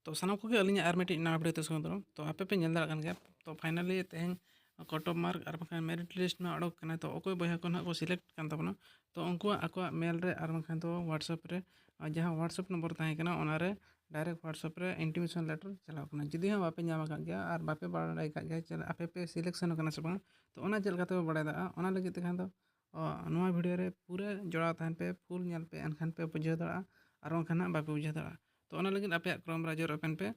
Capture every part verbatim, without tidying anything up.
ᱛᱚ ᱥᱟᱱᱟᱢ ᱠᱚᱜᱮ ᱟᱹᱞᱤᱧᱟᱜ ᱟᱨ ᱢᱤᱫᱴᱤᱡ ᱱᱟᱣᱟ ᱵᱷᱤᱰᱤᱭᱳ ᱛᱮ ᱥᱟᱹᱜᱩᱱ ᱫᱟᱨᱟᱢ᱾ ᱛᱚ ᱟᱯᱮ ᱯᱮ ᱧᱮᱞ ᱫᱟᱲᱮᱭᱟᱜ ᱠᱟᱱ ᱜᱮᱭᱟ, ᱛᱚ ᱯᱷᱟᱭᱱᱟᱞᱤ ᱛᱮᱦᱮᱧ ᱠᱚᱴ ᱚᱯᱷ ᱢᱟᱨᱠ ᱟᱨ ᱵᱟᱝᱠᱷᱟᱱ ᱢᱮᱨᱤᱴ ᱞᱤᱥᱴ ᱢᱟ ᱚᱰᱚᱠ ᱠᱟᱱᱟ᱾ ᱛᱚ ᱚᱠᱚᱭ ᱵᱚᱭᱦᱟ ᱠᱚ ᱱᱟᱦᱟᱜ ᱠᱚ ᱥᱤᱞᱮᱠᱴ ᱠᱟᱱ ᱛᱟᱵᱚᱱᱟ, ᱛᱚ ᱩᱱᱠᱩᱣᱟᱜ ᱟᱠᱚᱣᱟᱜ ᱢᱮᱞ ᱨᱮ ᱟᱨ ᱵᱟᱝᱠᱷᱟᱱ ᱫᱚ ᱣᱟᱴᱥᱮᱯ ᱨᱮ, ᱟᱨ ᱡᱟᱦᱟᱸ ᱣᱟᱴᱥᱮᱯ ᱱᱚᱢᱵᱚᱨ ᱛᱟᱦᱮᱸ ᱠᱟᱱᱟ, ᱚᱱᱟᱨᱮ ᱰᱟᱭᱨᱮᱠᱴ ᱣᱟᱴᱥᱮᱯ ᱨᱮ ᱤᱱᱴᱤᱢᱮᱥᱚᱱ ᱞᱮᱴᱟᱨ ᱪᱟᱞᱟᱣ ᱠᱟᱱᱟ᱾ ᱡᱩᱫᱤ ᱦᱚᱸ ᱵᱟᱯᱮ ᱧᱟᱢ ᱟᱠᱟᱫ ᱜᱮᱭᱟ ᱟᱨ ᱵᱟᱯᱮ ᱵᱟᱲᱟᱭ ᱟᱠᱟᱫ ᱜᱮᱭᱟ ᱡᱮ ᱟᱯᱮ ᱯᱮ ᱥᱤᱞᱮᱠᱥᱚᱱ ᱟᱠᱟᱱᱟ ᱥᱮ ᱵᱟᱝ, ᱛᱚ ᱚᱱᱟ ᱪᱮᱫ ᱞᱮᱠᱟ ᱛᱮᱯᱮ ᱵᱟᱲᱟᱭ ᱫᱟᱲᱮᱭᱟᱜᱼᱟ? ᱚᱱᱟ ᱞᱟᱹᱜᱤᱫ ᱛᱮ ᱠᱷᱟᱱ ᱫᱚ ᱚ, ᱱᱚᱣᱟ ᱵᱷᱤᱰᱤᱭᱳ ᱨᱮ ᱯᱩᱨᱟᱹ ᱡᱚᱲᱟᱣ ᱛᱟᱦᱮᱱ ᱯᱮ, ᱯᱷᱩᱞ ᱧᱮᱞ ᱯᱮ, ᱮᱱᱠᱷᱟᱱ ᱯᱮ ᱵᱩᱡᱷᱟᱹᱣ ᱫᱟᱲᱮᱭᱟᱜᱼᱟ, ᱟᱨ ᱵᱟᱝᱠᱷᱟᱱ ᱦᱟᱸᱜ ᱵᱟᱯᱮ ᱵᱩᱡᱷᱟᱹᱣ ᱫᱟᱲᱮᱭᱟᱜᱼᱟ᱾ ᱛᱚ ᱚᱱᱟ ᱞᱟᱹᱜᱤᱫ ᱟᱯᱮᱭᱟᱜ ᱠᱨᱳᱢ ᱵᱨᱟᱣᱡᱟᱨ ᱳᱯᱮᱱ ᱯᱮ,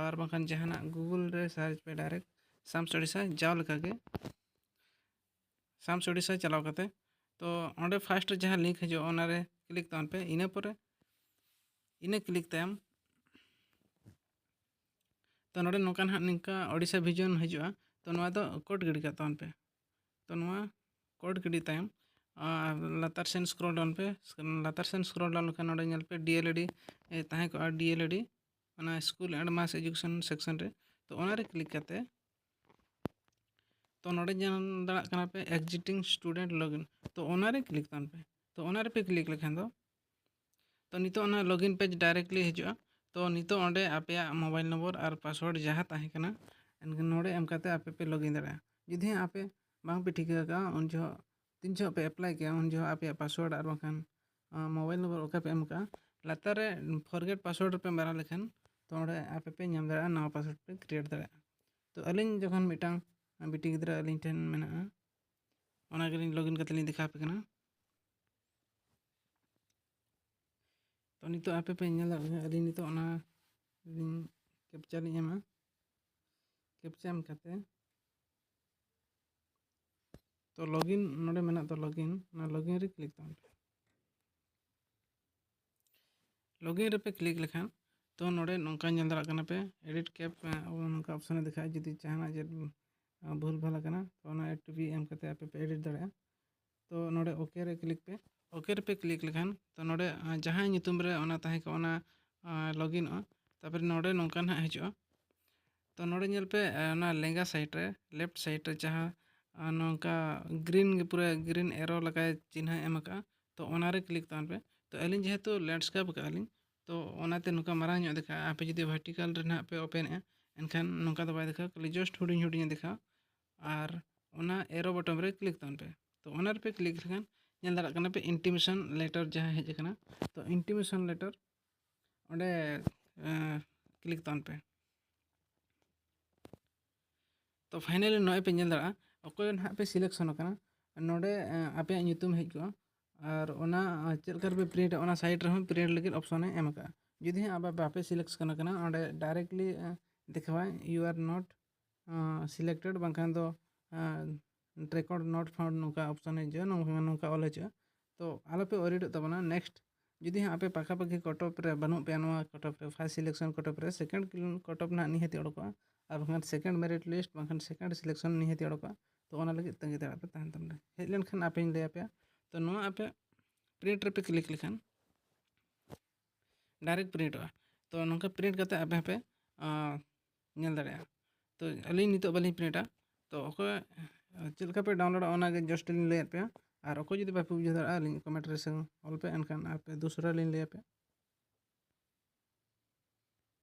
ᱟᱨ ᱵᱟᱝᱠᱷᱟᱱ ᱡᱟᱦᱟᱱᱟᱜ ᱜᱩᱜᱩᱞ ᱨᱮ ᱥᱟᱨᱪ ᱯᱮ ᱰᱟᱭᱨᱮᱠᱴ ᱥᱟᱢᱥ ᱳᱰᱤᱥᱟ, ᱡᱟᱣ ᱞᱮᱠᱟᱜᱮ ᱥᱟᱢᱥ ᱳᱰᱤᱥᱟ ᱪᱟᱞᱟᱣ ᱠᱟᱛᱮ᱾ ᱛᱚ ᱚᱸᱰᱮ ᱯᱷᱟᱥᱴ ᱨᱮ ᱡᱟᱦᱟᱸ ᱞᱤᱝᱠ ᱦᱤᱡᱩᱜᱼᱟ, ᱚᱱᱟᱨᱮ ᱠᱞᱤᱠ ᱛᱟᱵᱚᱱ ᱯᱮ᱾ ᱤᱱᱟᱹ ᱯᱚᱨᱮ, ᱤᱱᱟᱹ ᱠᱞᱤᱠ ᱛᱟᱭᱚᱢ, ᱛᱚ ᱱᱚᱰᱮ ᱱᱚᱝᱠᱟ ᱱᱟᱦᱟᱜ ᱱᱤᱝᱠᱟ ᱳᱰᱤᱥᱟ ᱵᱷᱤᱡᱚᱱ ᱦᱤᱡᱩᱜᱼᱟ᱾ ᱛᱚ ᱱᱚᱣᱟ ᱫᱚ ᱠᱳᱰ ᱜᱤᱰᱤ ᱠᱟᱜ ᱛᱟᱵᱚᱱ ᱯᱮ᱾ ᱛᱚ ᱱᱚᱣᱟ ᱠᱳᱰ ᱜᱤᱰᱤ ᱛᱟᱭᱚᱢ, ᱟᱨ ᱞᱟᱛᱟᱨ ᱥᱮᱱ ᱥᱠᱨᱚᱞ ᱰᱟᱣᱩᱱ ᱯᱮ᱾ ᱞᱟᱛᱟᱨ ᱥᱮᱱ ᱥᱠᱨᱚᱞ ᱰᱟᱣᱩᱱ ᱞᱮᱠᱷᱟᱱ ᱱᱚᱰᱮ ᱧᱮᱞ ᱯᱮ ᱰᱤ ᱮᱞ ᱮ ᱰᱤ, ᱮ, ᱛᱟᱦᱮᱸ ᱠᱚᱜᱼᱟ, ᱰᱤ ᱮᱞ ᱮ ᱰᱤ, ᱚᱱᱟ ᱥᱠᱩᱞ ᱮᱱᱰ ᱢᱟᱥ ᱮᱡᱩᱠᱮᱥᱚᱱ ᱥᱮᱠᱥᱚᱱ ᱨᱮ᱾ ᱛᱚ ᱚᱱᱟᱨᱮ ᱠᱞᱤᱠ ᱠᱟᱛᱮ, ᱛᱚ ᱱᱚᱰᱮ ᱧᱮᱞ ᱫᱟᱲᱮᱭᱟᱜ ᱠᱟᱱᱟ ᱯᱮ ᱮᱠᱡᱤᱥᱴᱤᱝ ᱥᱴᱩᱰᱮᱱᱴ ᱞᱚᱜᱤᱱ, ᱛᱚ ᱚᱱᱟᱨᱮ ᱠᱞᱤᱠ ᱛᱟᱵᱚᱱ ᱯᱮ᱾ ᱛᱚ ᱚᱱᱟ ᱨᱮᱯᱮ ᱠᱞᱤᱠ ᱞᱮᱠᱷᱟᱱ ᱫᱚ, ᱛᱚ ᱱᱤᱛᱚᱜ ᱚᱱᱟ ᱞᱚᱜᱤᱱ ᱯᱮᱡᱽ ᱰᱟᱭᱨᱮᱠᱴᱞᱤ ᱦᱤᱡᱩᱜᱼᱟ᱾ ᱛᱚ ᱱᱤᱛᱚᱜ ᱚᱸᱰᱮ ᱟᱯᱮᱭᱟᱜ ᱢᱳᱵᱟᱭᱤᱞ ᱱᱚᱢᱵᱚᱨ ᱟᱨ ᱯᱟᱥᱣᱟᱨᱰ ᱡᱟᱦᱟᱸ ᱛᱟᱦᱮᱸ ᱠᱟᱱᱟ, ᱮᱱᱠᱷᱟᱱ ᱱᱚᱰᱮ ᱮᱢ ᱠᱟᱛᱮ ᱟᱯᱮ ᱯᱮ ᱞᱚᱜᱤᱱ ᱫᱟᱲᱮᱭᱟᱜᱼᱟ᱾ ᱡᱩᱫᱤ ᱦᱟᱸᱜ ᱟᱯᱮ ᱵᱟᱝ ᱯᱮ ᱴᱷᱤᱠᱟᱹ ᱟᱠᱟᱫᱼᱟ, ᱩᱱ ᱡᱚᱦᱚᱜ ᱛᱤᱱ ᱡᱚᱦᱚᱜ ᱯᱮ ᱮᱯᱞᱟᱭ ᱠᱮᱜᱼᱟ, ᱩᱱ ᱡᱚᱦᱚᱜ ᱟᱯᱮᱭᱟᱜ ᱯᱟᱥᱣᱟᱨᱰ ᱟᱨ ᱵᱟᱝᱠᱷᱟᱱ, ᱟᱸ, ᱢᱳᱵᱟᱭᱤᱞ ᱱᱚᱢᱵᱚᱨ ᱚᱠᱟ ᱯᱮ ᱮᱢ ᱟᱠᱟᱫᱼᱟ, ᱞᱟᱛᱟᱨ ᱨᱮ ᱯᱷᱚᱨᱜᱮᱴ ᱯᱟᱥᱣᱟᱨᱰ ᱨᱮᱯᱮ ᱢᱟᱨᱟᱣ ᱞᱮᱠᱷᱟᱱ, ᱛᱚ ᱚᱸᱰᱮ ᱟᱯᱮ ᱯᱮ ᱧᱟᱢ ᱫᱟᱲᱮᱭᱟᱜᱼᱟ, ᱱᱟᱣᱟ ᱯᱟᱥᱣᱟᱨᱰ ᱯᱮ ᱠᱨᱤᱭᱮᱴ ᱫᱟᱲᱮᱭᱟᱜᱼᱟ᱾ ᱛᱚ ᱟᱹᱞᱤᱧ ᱡᱚᱠᱷᱚᱱ ᱢᱤᱫᱴᱟᱝ ᱵᱤᱴᱤ ᱜᱤᱫᱽᱨᱟᱹ ᱟᱹᱞᱤᱧ ᱴᱷᱮᱱ ᱢᱮᱱᱟᱜᱼᱟ, ᱚᱱᱟ ᱜᱮᱞᱤᱧ ᱞᱚᱜᱤᱱ ᱠᱟᱛᱮ ᱞᱤᱧ ᱫᱮᱠᱷᱟᱣ ᱟᱯᱮ ᱠᱟᱱᱟ᱾ ᱛᱚ ᱱᱤᱛᱚᱜ ᱟᱯᱮ ᱯᱮ ᱧᱮᱞ ᱫᱟᱲᱮᱭᱟᱜ ᱠᱟᱱᱟ, ᱟᱹᱞᱤᱧ ᱱᱤᱛᱚᱜ ᱚᱱᱟ ᱞᱤᱧ ᱠᱮᱯᱪᱟ ᱞᱤᱧ ᱮᱢᱟ᱾ ᱠᱮᱯᱪᱟ ᱮᱢ ᱠᱟᱛᱮ, ᱛᱚ ᱞᱚᱜᱤᱱ ᱱᱚᱰᱮ ᱢᱮᱱᱟᱜ ᱫᱚ ᱞᱚᱜᱤᱱ, ᱚᱱᱟ ᱞᱚᱜᱤᱱ ᱨᱮ ᱠᱞᱤᱠ ᱛᱟᱵᱚᱱ ᱯᱮ᱾ ᱞᱚᱜᱤᱱ ᱨᱮᱯᱮ ᱠᱞᱤᱠ ᱞᱮᱠᱷᱟᱱ, ᱛᱚ ᱱᱚᱰᱮ ᱱᱚᱝᱠᱟ ᱧᱮᱞ ᱫᱟᱲᱮᱭᱟᱜ ᱠᱟᱱᱟ ᱯᱮ, ᱮᱰᱤᱴ ᱠᱮᱯ, ᱟᱵᱚ ᱱᱚᱝᱠᱟ ᱚᱯᱥᱚᱱ ᱮ ᱫᱮᱠᱷᱟᱜᱼᱟ᱾ ᱡᱩᱫᱤ ᱡᱟᱦᱟᱱᱟᱜ ᱪᱮᱫ, ᱟ, ᱵᱷᱩᱞ ᱵᱷᱟᱞ ᱟᱠᱟᱱᱟ, ᱛᱚ ᱚᱱᱟ ᱮᱰ ᱴᱩ ᱵᱤ ᱮᱢ ᱠᱟᱛᱮ ᱟᱯᱮ ᱯᱮ ᱮᱰᱤᱴ ᱫᱟᱲᱮᱭᱟᱜᱼᱟ᱾ ᱛᱚ ᱱᱚᱰᱮ ᱳᱠᱮ ᱨᱮ ᱠᱞᱤᱠ ᱯᱮ᱾ ᱳᱠᱮ ᱨᱮᱯᱮ ᱠᱞᱤᱠ ᱞᱮᱠᱷᱟᱱ, ᱛᱚ ᱱᱚᱰᱮ, ᱟ, ᱡᱟᱦᱟᱸ ᱧᱩᱛᱩᱢ ᱨᱮ ᱚᱱᱟ ᱛᱟᱦᱮᱸ ᱠᱚᱜᱼᱟ, ᱚᱱᱟ, ᱟ, ᱞᱚᱜᱤᱱᱚᱜᱼᱟ᱾ ᱛᱟᱨᱯᱚᱨᱮ ᱱᱚᱰᱮ ᱱᱚᱝᱠᱟ ᱱᱟᱦᱟᱜ ᱦᱤᱡᱩᱜᱼᱟ᱾ ᱛᱚ ᱱᱚᱰᱮ ᱧᱮᱞ ᱯᱮ, ᱟ, ᱚᱱᱟ ᱞᱮᱸᱜᱟ ᱥᱟᱭᱤᱰ ᱨᱮ, ᱞᱮᱯᱷᱴ ᱥᱟᱭᱤᱰ ᱨᱮ ᱡᱟᱦᱟᱸ, ᱟ, ᱱᱚᱝᱠᱟ ᱜᱨᱤᱱ ᱜᱮ, ᱯᱩᱨᱟᱹ ᱜᱨᱤᱱ ᱮᱨᱳ ᱞᱮᱠᱟᱭ ᱪᱤᱱᱦᱟᱹ ᱮᱢ ᱟᱠᱟᱫᱼᱟ, ᱛᱚ ᱚᱱᱟᱨᱮ ᱠᱞᱤᱠ ᱛᱟᱵᱚᱱ ᱯᱮ᱾ ᱛᱚ ᱟᱹᱞᱤᱧ ᱡᱮᱦᱮᱛᱩ ᱞᱮᱱᱰᱥᱠᱮᱯ ᱟᱠᱟᱫᱼᱟ ᱞᱤᱧ, ᱛᱚ ᱚᱱᱟᱛᱮ ᱱᱚᱝᱠᱟ ᱢᱟᱨᱟᱝ ᱧᱚᱜ ᱫᱮᱠᱷᱟᱜᱼᱟ᱾ ᱟᱯᱮ ᱡᱩᱫᱤ ᱵᱷᱟᱨᱴᱤᱠᱟᱞ ᱨᱮ ᱱᱟᱦᱟᱜ ᱯᱮ ᱳᱯᱮᱱᱮᱜᱼᱟ, ᱮᱱᱠᱷᱟᱱ ᱱᱚᱝᱠᱟ ᱫᱚ ᱵᱟᱭ ᱫᱮᱠᱷᱟᱣᱟ, ᱠᱷᱟᱹᱞᱤ ᱡᱟᱥᱴ ᱦᱩᱰᱤᱧ ᱦᱩᱰᱤᱧᱮ ᱫᱮᱠᱷᱟᱣᱟ᱾ ᱟᱨ ᱚᱱᱟ ᱮᱨᱳ ᱵᱚᱴᱚᱢ ᱨᱮ ᱠᱞᱤᱠ ᱛᱟᱵᱚᱱ ᱯᱮ᱾ ᱛᱚ ᱚᱱᱟ ᱨᱮᱯᱮ ᱠᱞᱤᱠ ᱞᱮᱠᱷᱟᱱ ᱧᱮᱞ ᱫᱟᱲᱮᱭᱟᱜ ᱠᱟᱱᱟ ᱯᱮ ᱤᱱᱴᱤᱢᱮᱥᱚᱱ ᱞᱮᱴᱟᱨ ᱡᱟᱦᱟᱸ ᱦᱮᱡ ᱟᱠᱟᱱᱟ᱾ ᱛᱚ ᱤᱱᱴᱤᱢᱮᱥᱚᱱ ᱞᱮᱴᱟᱨ ᱚᱸᱰᱮ ᱠᱞᱤᱠ ᱛᱟᱵᱚᱱ ᱯᱮ᱾ ᱛᱚ ᱯᱷᱟᱭᱱᱟᱞᱤ ᱱᱚᱜᱼᱚᱭ ᱯᱮ ᱧᱮᱞ ᱫᱟᱲᱮᱭᱟᱜᱼᱟ, ᱚᱠᱚᱭ ᱱᱟᱦᱟᱜ ᱯᱮ ᱥᱤᱞᱮᱠᱥᱚᱱ ᱟᱠᱟᱱᱟ, ᱱᱚᱰᱮ ᱟᱯᱮᱭᱟᱜ ᱧᱩᱛᱩᱢ ᱦᱮᱡ ᱠᱚᱜᱼᱟ᱾ ᱟᱨ ᱚᱱᱟ ᱪᱮᱫ ᱞᱮᱠᱟ ᱨᱮᱯᱮ ᱯᱨᱤᱱᱴᱟ, ᱚᱱᱟ ᱥᱟᱭᱤᱰ ᱨᱮᱦᱚᱸ ᱯᱨᱤᱱᱴ ᱞᱟᱹᱜᱤᱫ ᱚᱯᱥᱚᱱᱮ ᱮᱢ ᱟᱠᱟᱫᱼᱟ᱾ ᱡᱩᱫᱤ ᱦᱟᱸᱜ ᱟᱯᱮ ᱵᱟᱯᱮ ᱥᱤᱞᱮᱠᱥᱚᱱ ᱟᱠᱟᱱᱟ, ᱚᱸᱰᱮ directly ᱫᱮᱠᱷᱟᱣᱟᱭ you are not selected, ᱵᱟᱝᱠᱷᱟᱱ ᱫᱚ record not found ᱱᱚᱝᱠᱟ ᱚᱯᱥᱚᱱ ᱦᱤᱡᱩᱜᱼᱟ, ᱱᱚᱝᱠᱟ ᱱᱚᱝᱠᱟ ᱚᱞ ᱦᱤᱡᱩᱜᱼᱟ᱾ ᱛᱚ ᱟᱞᱚᱯᱮ ᱚᱨᱤᱰᱚᱜ ᱛᱟᱵᱚᱱᱟ᱾ ᱱᱮᱠᱥᱴ ᱡᱩᱫᱤ ᱦᱟᱸᱜ ᱟᱯᱮ ᱯᱟᱠᱟᱯᱟᱠᱤ ᱠᱚᱴᱚᱯ ᱨᱮ ᱵᱟᱹᱱᱩᱜ ᱯᱮᱭᱟ, ᱱᱚᱣᱟ ᱠᱚᱴᱚᱯ ᱨᱮ ᱯᱷᱟᱥᱴ ᱥᱤᱞᱮᱠᱥᱚᱱ ᱠᱚᱴᱚᱯ ᱨᱮ, ᱥᱮᱠᱮᱱᱰ ᱠᱚᱴᱚᱯ ᱱᱟᱦᱟᱜ ᱱᱤᱦᱟᱹᱛᱤ ᱚᱰᱚᱠᱚᱜᱼᱟ, ᱟᱨ ᱵᱟᱝᱠᱷᱟᱱ ᱥᱮᱠᱮᱱᱰ ᱢᱮᱨᱤᱴ ᱞᱤᱥᱴ ᱵᱟᱝᱠᱷᱟᱱ ᱥᱮᱠᱮᱱᱰ ᱥᱤᱞᱮᱠᱥᱚᱱ ᱱᱤᱦᱟᱹᱛᱤ ᱚᱰᱚᱠᱚᱜᱼᱟ᱾ ᱛᱚ ᱚᱱᱟ ᱞᱟᱹᱜᱤᱫ ᱛᱟᱺᱜᱤ ᱛᱟᱲᱟᱜ ᱯᱮ ᱛᱟᱦᱮᱱ ᱛᱟᱵᱚᱱᱟ᱾ ᱦᱮᱡ ᱞᱮᱱᱠᱷᱟᱱ ᱟᱯᱮᱧ ᱞᱟᱹᱭ ᱟᱯᱮᱭᱟ᱾ ᱛᱚ ᱱᱚᱣᱟ ᱟᱯᱮ ᱯᱨᱤᱱᱴ ᱨᱮᱯᱮ ᱠᱞᱤᱠ ᱞᱮᱠᱷᱟᱱ ᱰᱟᱭᱨᱮᱠᱴ ᱯᱨᱤᱱᱴᱚᱜᱼᱟ᱾ ᱛᱚ ᱱᱚᱝᱠᱟ ᱯᱨᱤᱱᱴ ᱠᱟᱛᱮ ᱟᱯᱮ ᱦᱚᱸᱯᱮ ᱧᱮᱞ ᱫᱟᱲᱮᱭᱟᱜᱼᱟ᱾ ᱛᱚ ᱟᱹᱞᱤᱧ ᱱᱤᱛᱚᱜ ᱵᱟᱹᱞᱤᱧ ᱯᱨᱤᱱᱴᱟ᱾ ᱛᱚ ᱚᱠᱚᱭ ᱪᱮᱫ ᱞᱮᱠᱟ ᱯᱮ ᱰᱟᱣᱩᱱᱞᱳᱰᱟ ᱚᱱᱟᱜᱮ ᱡᱟᱥᱴ ᱞᱤᱧ ᱞᱟᱹᱭᱟᱫ ᱯᱮᱭᱟ᱾ ᱟᱨ ᱚᱠᱚᱭ ᱡᱩᱫᱤ ᱵᱟᱯᱮ ᱵᱩᱡᱷᱟᱹᱣ ᱫᱟᱲᱮᱭᱟᱜᱼᱟ, ᱟᱹᱞᱤᱧ ᱠᱚᱢᱮᱱᱴ ᱨᱮ ᱥᱮ ᱚᱞ ᱯᱮ, ᱮᱱᱠᱷᱟᱱ ᱟᱯᱮ ᱫᱚᱥᱨᱟ ᱞᱤᱧ ᱞᱟᱹᱭ ᱟᱯᱮᱭᱟ᱾